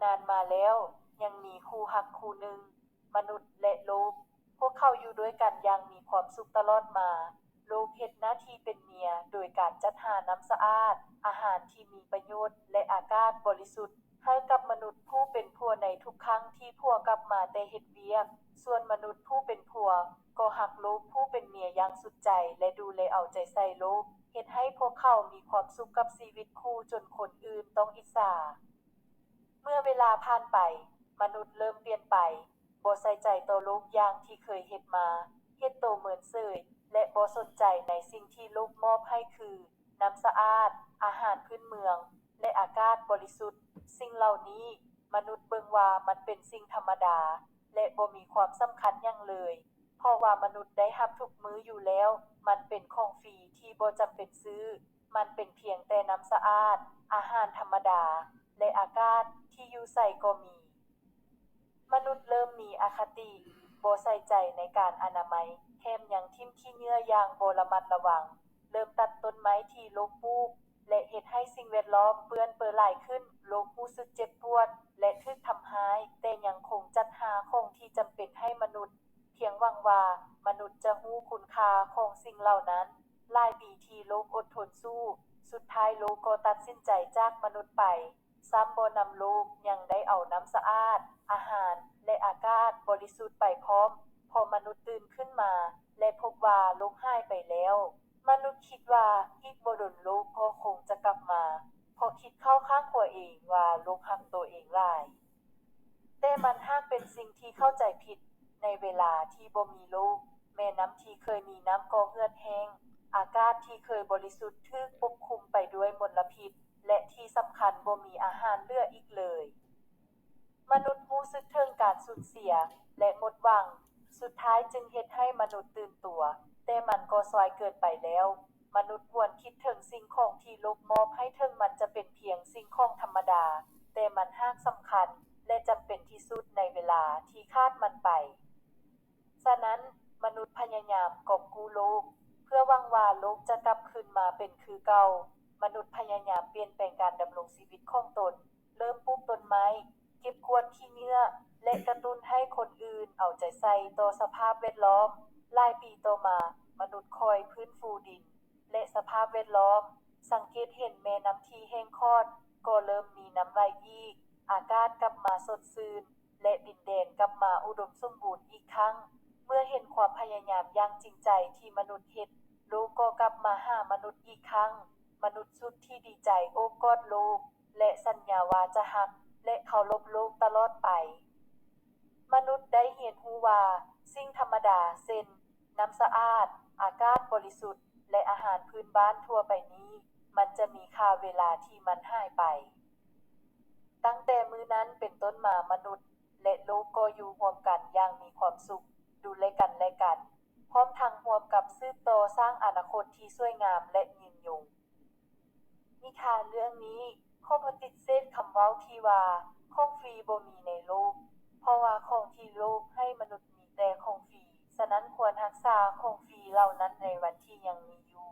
ນານມາແລ້ວ, ຍັງມີຄູ່ຮັກຄູ່ໜຶ່ງ, ມະນຸດ ແລະ ໂລກ. ພວກເຂົາຢູ່ດ້ວຍກັນຢ່າງມີຄວາມສຸກຕະຫຼອດມາ. ໂລກເຮັດໜ້າທີ່ເປັນເມຍ ໂດຍການຈັດຫານ້ຳສະອາດ, ອາຫານທີ່ມີປະໂຫຍດ ແລະ ອາກາດບໍລິສຸດ ໃຫ້ກັບມະນຸດຜູ້ເປັນຜົວໃນທຸກຄັ້ງທີ່ຜົວກັບມາແຕ່ເຮັດວຽກ. ສ່ວນມະນຸດຜູ້ເປັນຜົວກໍຮັກໂລກຜູ້ເປັນເມຍຢ່າງສຸດໃຈ ແລະ ດູແລເອົາໃຈໃສ່ໂລກ, ເຮັດໃຫ້ພວກເຂົາມີຄວາມສຸກກັບຊີວິດຄູ່ຈົນຄົນອື່ນຕ້ອງອິດສາ. ເມື່ອເວລາຜ່ານໄປ, ມະນຸດເລີ່ມປ່ຽນໄປ, ບໍ່ໃສ່ໃຈຕໍ່ໂລກຢ່າງທີ່ເຄີຍເຮັດມາ, ເຮັດໂຕເມີນເສີຍ ແລະ ບໍ່ສົນໃຈໃນສິ່ງທີ່ໂລກມອບໃຫ້ຄື ນ້ຳສະອາດ, ອາຫານພື້ນເມືອງ ແລະ ອາກາດບໍລິສຸດ. ສິ່ງເຫຼົ່ານີ້ ມະນຸດເບິ່ງວ່າມັນເປັນສິ່ງທຳມະດາ ແລະ ບໍ່ມີຄວາມສຳຄັນຫຍັງເລີຍ, ເພາະວ່າມະນຸດໄດ້ຮັບທຸກມື້ຢູ່ແລ້ວ. ມັນເປັນຂອງຟຣີທີ່ບໍ່ຈຳເປັນຊື້, ມັນເປັນພຽງແຕ່ນ້ຳສະອາດ, ອາຫານທຳມະດາ ແລະ ອາກາດທີ່ຢູ່ໃສກໍມີ. ມະນຸດເລີ່ມມີອະຄະຕິ, ບໍ່ໃສ່ໃຈໃນການອະນາໄມ, ແຖມຍັງຖິ້ມຂີ້ເຫຍື້ອຢ່າງບໍ່ລະມັດລະວັງ, ເລີ່ມຕັດຕົ້ນໄມ້ທີ່ໂລກປູກ ແລະ ເຮັດໃຫ້ສິ່ງແວດລ້ອມເປື້ອນເປິຫຼາຍຂຶ້ນ. ໂລກຮູ້ສຶກເຈັບປວດ ແລະ ຖືກທຳຮ້າຍ, ແຕ່ຍັງຄົງຈັດຫາຂອງທີ່ຈຳເປັນໃຫ້ມະນຸດ, ພຽງຫວັງວ່າມະນຸດຈະຮູ້ຄຸນຄ່າຂອງສິ່ງເຫຼົ່ານັ້ນ. ຫຼາຍປີທີ່ໂລກອົດທົນສູ້, ສຸດທ້າຍໂລກກໍຕັດສິນໃຈຈາກມະນຸດໄປ. ຊ້ຳບໍ່ນຳໂລກຍັງໄດ້ເອົານ້ຳສະອາດ, ອາຫານ ແລະ ອາກາດບໍລິສຸດໄປພ້ອມ. ພໍມະນຸດຕື່ນຂຶ້ນມາ ແລະ ພົບວ່າໂລກຫາຍໄປແລ້ວ, ມະນຸດຄິດວ່າອີກບໍ່ດົນໂລກກໍຄົງຈະກັບມາ, ເພາະຄິດເຂົ້າຂ້າງຂົວເອງວ່າໂລກຮັກໂຕເອງຫຼາຍ. ແຕ່ມັນຫາກເປັນສິ່ງທີ່ເຂົ້າໃຈຜິດ. ໃນເວລາທີ່ບໍ່ມີໂລກ, ແມ່ນ້ຳທີ່ເຄີຍມີນ້ຳກໍເຫືອດແຫ້ງ, ອາກາດທີ່ເຄີຍບໍລິສຸດຖືກປົກຄຸມໄປດ້ວຍມົນລະພິດ ແລະ ທີ່ສຳຄັນບໍ່ມີອາຫານເຫຼືອອີກເລີຍ. ມະນຸດຮູ້ສຶກເຖິງການສູນເສຍ ແລະ ໝົດຫວັງ. ສຸດທ້າຍຈຶ່ງເຮັດໃຫ້ມະນຸດຕື່ນຕົວ, ແຕ່ມັນກໍສາຍເກີນໄປແລ້ວ. ມະນຸດຫວນຄິດເຖິງສິ່ງຂອງທີ່ໂລກມອບໃຫ້, ເຖິງມັນຈະເປັນພຽງສິ່ງຂອງທຳມະດາ, ແຕ່ມັນຫາກສຳຄັນ ແລະ ຈຳເປັນທີ່ສຸດໃນເວລາທີ່ຂາດມັນໄປ. ສະນັ້ນ, ມະນຸດພະຍາຍາມກອບກູ້ໂລກ ເພື່ອຫວັງວ່າໂລກຈະກັບຄືນມາເປັນຄືເກົ່າ. ມະນຸດພະຍາຍາມປ່ຽນແປງການດຳລົງຊີວິດຂອງຕົນ, ເລີ່ມປູກຕົ້ນໄມ້, ເກັບກວາດຂີ້ເຫຍື້ອ ແລະ ກະຕຸ້ນໃຫ້ຄົນອື່ນເອົາໃຈໃສ່ຕໍ່ສະພາບແວດລ້ອມ. ຫຼາຍປີຕໍ່ມາ, ມະນຸດຄ່ອຍຟື້ນຟູດິນ ແລະ ສະພາບແວດລ້ອມ, ສັງເກດເຫັນແມ່ນ້ຳທີ່ແຫ້ງຂອດກໍເລີ່ມມີນ້ຳໄຫຼອີກ, ອາກາດກັບມາສົດຊື່ນ ແລະ ດິນແດນກັບມາອຸດົມສົມບູນອີກຄັ້ງ. ເມື່ອເຫັນຄວາມພະຍາຍາມຢ່າງຈິງໃຈທີ່ມະນຸດເຮັດ, ໂລກກໍກັບມາຫາມະນຸດອີກຄັ້ງ. ມະນຸດສຸດທີ່ດີໃຈໂອບກອດໂລກ ແລະ ສັນຍາວ່າຈະຮັກ ແລະ ເຄົາລົບໂລກຕະຫຼອດໄປ. ມະນຸດໄດ້ຮຽນຮູ້ວ່າສິ່ງທຳມະດາເຊັ່ນ ນ້ຳສະອາດ, ອາກາດບໍລິສຸດ ແລະ ອາຫານພື້ນບ້ານທົ່ວໄປນີ້ ມັນຈະມີຄ່າເວລາທີ່ມັນຫາຍໄປ. ຕັ້ງແຕ່ມື້ນັ້ນເປັນຕົ້ນມາ, ມະນຸດ ແລະ ໂລກກໍຢູ່ຮ່ວມກັນຢ່າງມີຄວາມສຸກ, ດູແລກັນແລະກັນ, ພ້ອມທັງຮ່ວມກັນສືບຕໍ່ສ້າງອະນາຄົດທີ່ສວຍງາມ ແລະ ຍືນຍົງ. ນິທານເລື່ອງນີ້ຂໍປະຕິເສດຄຳເວົ້າທີ່ວ່າຂອງຟຣີບໍ່ມີໃນໂລກ, ເພາະວ່າຂອງທີ່ໂລກໃຫ້ມະນຸດມີແຕ່ຂອງຟຣີ, ສະນັ້ນຄວນຮັກສາຂອງຟຣີເຫຼົ່ານັ້ນໃນວັນທີ່ຍັງມີຢູ່.